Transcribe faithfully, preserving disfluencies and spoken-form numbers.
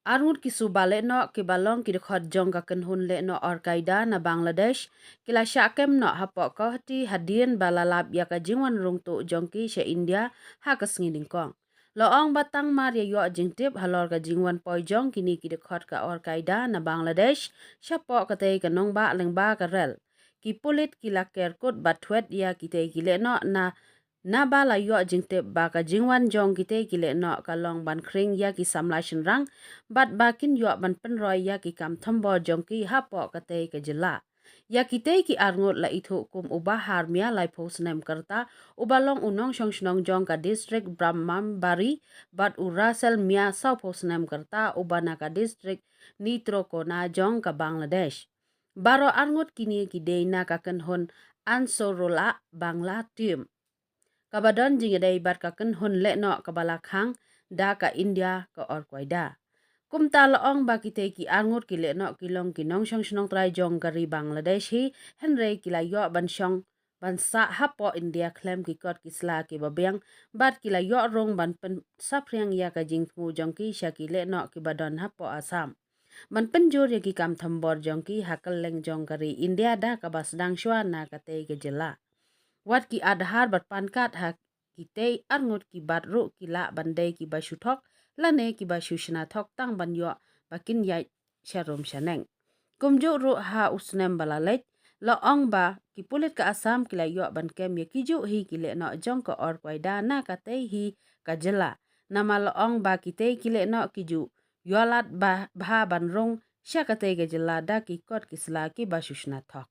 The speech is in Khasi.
Arngut ki suba lehnoh kiba long ki dkhot jong ka kynhun lehnoh Al-Qaeda na Bangladesh ki la shah kem noh hapoh Guwahati hadien ba la lap ïa ka jingwan rung tuh jong ki sha India ha ka sngi nyngkong. La ong ba tang mar ïa ïoh jingtip halor ka jingwan poi jong kine ki dkhot ka Al-Qaeda na Bangladesh shapoh katei ka nongbah lyngba ka rel, ki pulit ki la ker kut bad thwet ïa kitei ki lehnoh na naba la ïoh jingtip ba ka jingwan jong kitei ki lehnoh ka long ban khring ïa ki samla shynrang bad ba kin ïoh ban pynroi ïa ki kam thombor jong ki hapoh katei ka jylla. Ïa kitei ki arngut la ithuh kum u Bahar Mia, laiphew snem ka rta, uba long u nongshong shnong jong ka distrik Brahmanbaria, bad u Russell Mia, sawphew snem ka rta, uba na ka distrik Netrokona jong ka Bangladesh. Baroh arngut kine ki dei na ka kynhun Ansarullah Bangla Team, kaba don jingïadei bad ka kynhun lehnoh kaba la khang da ka India ka Al-Qaeda. Kumta la ong ba kitei ki arngut ki lehnoh ki long ki nongshong shnong trai jong ka ri Bangladesh hi, hynrei ki la ïoh ban shong ban sah hapoh India khlem ki kot ki sla kiba biang, bad ki la ïoh rung ban pynsaphriang ïa ka jingthmu jong ki sha ki lehnoh kiba don hapoh Assam, ban pynjur ïa ki kam thombor jong ki ha kylleng jong ka ri India da kaba sdang shuwa na katei ka jylla. Wat ki Aadhaar bad PAN card ha kitei arngut ki bat ruh ki lah ban dei kiba shu thok lane kiba shu shna thok tang ban ïoh ba kin ïaid sharum shaneng. Kumjuh ruh ha u snem ba la leit, la ong ba ki pulit ka Assam ki la ïoh ban kem ïa kijuh hi ki lehnoh jong ka Al-Qaeda na katei hi ka jylla. Namar la ong ba kitei ki lehnoh kijuh ïoh lad ba, bha ban rung sha katei ka jylla da ki kot ki sla kiba shu shna thok.